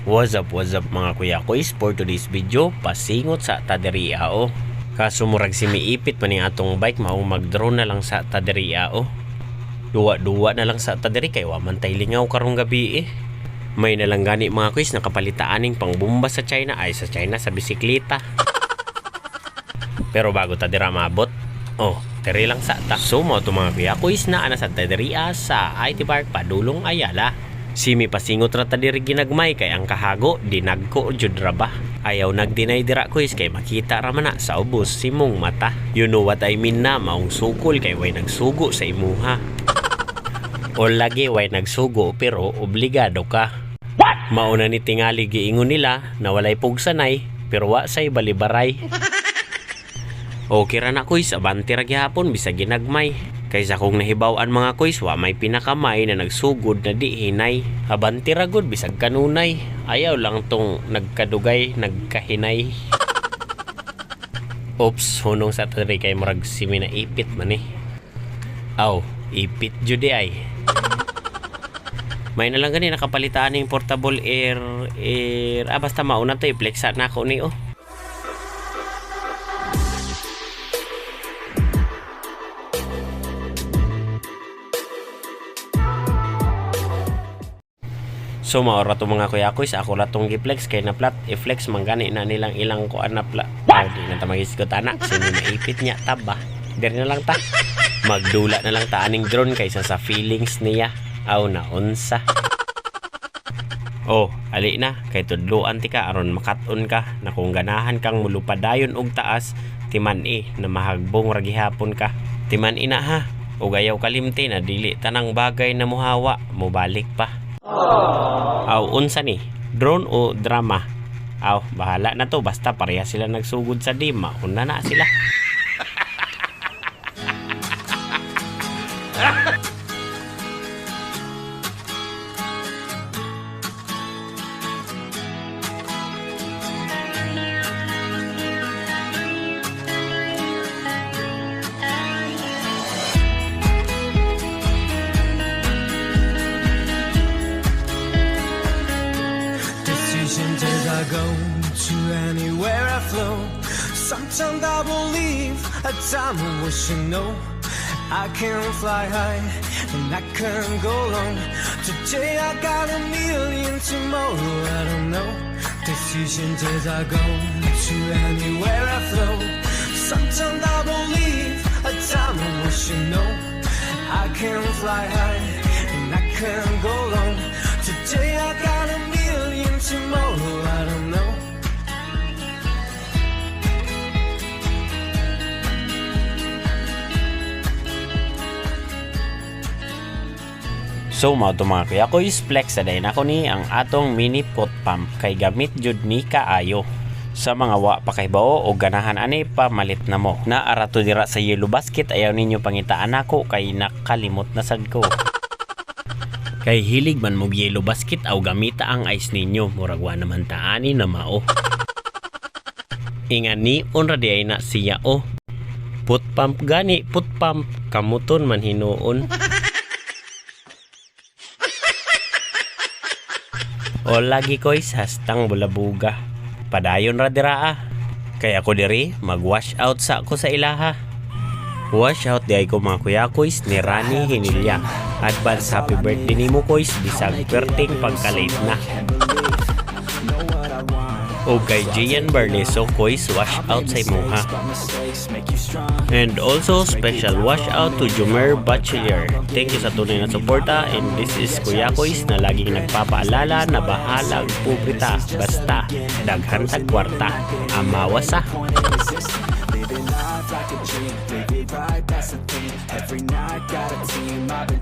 What's up mga kuya koys? For today's video, pasingot sa ta diri o. Kaso murag si miipit man ning atong bike, mao mag-drone na lang sa ta diri o. Duwa-duwa na lang sa ta diri kay wa man tay lingaw karong gabi eh. May nalang gani, mga kuys, nakapalitaan ning pangbomba sa China, ay sa China, sa bisikleta. Pero bago ta dira maabot, oh, diri lang sa ta. So mao to, mga kuya kuys, na ana sa ta diri sa IT Park padulong Ayala. Simi pasingot ra ta diri ginagmay kay ang kahago dinagko jud ra ba. Ayaw nagdinay dira, kuys, kay makita ra man na sa ubos simong mata. You know what I mean na maong sukol kay way nagsugo sa imuha. O lagi way nagsugo pero obligado ka. Mauna ni tingali giingon nila na walay pugsanay pero wa say balibaray. Okay ra na, kuys, abante ra gihapon bisag ginagmay. Kaysa kung nahibaw-an, mga kuys, wa may pinakamay na nagsugod na di hinay. Abante ra gud bisag kanunay. Ayaw lang tong nagkadugay, nagkahinay. Oops, hunong sa ta diri kay murag simi na ipit man eh. Aw, ipit jud di ay. May na lang gani nakapalitaan ning portable air air ah, basta mauna to, i-flexa na ako ni oh. So mao ra to, mga kuya koys, ako ra tong gi-flex kay na plat i-flex man gani na nilang ilang kuan na pla. Oh, di na ta magisgot ana, sino naipit niya taba. Diri na lang ta. Magdula na lang ta aning drone kaysa sa feelings niya. Aw na unsa. Oh, ali na kay tudloan ti ka aron makat-on ka na kung ganahan kang mulupadayon og taas, timan-i na mahagbong ra gihapon ka. Timan-i na ha. Ug ayaw kalimti na dili tanang bagay na muhawa, mubalik pa. Aw, unsa ni? Drone o drama? Aw, bahala na to, basta pareha sila nagsugod sa D, mauna na sila. Decisions as I go to anywhere I flow. Sometimes I believe, at times I wish you know. I can fly high and I can go long. Today I got a million, tomorrow I don't know. Decisions as I go to anywhere I flow. Sometimes I believe, at times I wish you know. I can fly high and I can go long. Today I got a million, tomorrow I don't know. So mao to, mga kuya ko, flex sa dayon ako ni ang atong mini foot pump kay gamit jud ni kaayo. Sa mga wa pa kahibawo o ganahan ani, pamalit na mo. Naa ra to dira sa yellow basket, ayaw ninyo pangitaan nako kay nakalimot na sad ko. Kay hilig man mog yellow basket aw gamita ang ice ninyo, murag wa naman taani na mao. Inga ni ra di ay na siya oh. Foot pump gani, foot pump kamuton man hinuon. O lagi koy hastang bulabuga. Padayon ra dira ah. Kaya ako diri mag-wash out sa ako sa ilaha. Wash out di ay ko, mga kuya koys, ni Rani Hinilya. Advance happy birthday nimo, koys, bisag perting pagka-late na. O kay Gian Barleso, koys, wash out sa imuha. And also special wash out to Jumer Bachelier. Thank you sa tunay na suporta, and this is Kuya Koys na laging nagpapaalala na bahalag pobre ta basta daghan tag kwarta. Amawas ah. Living life like a dream, live it right, that's the thing. Every night, got a team, I've been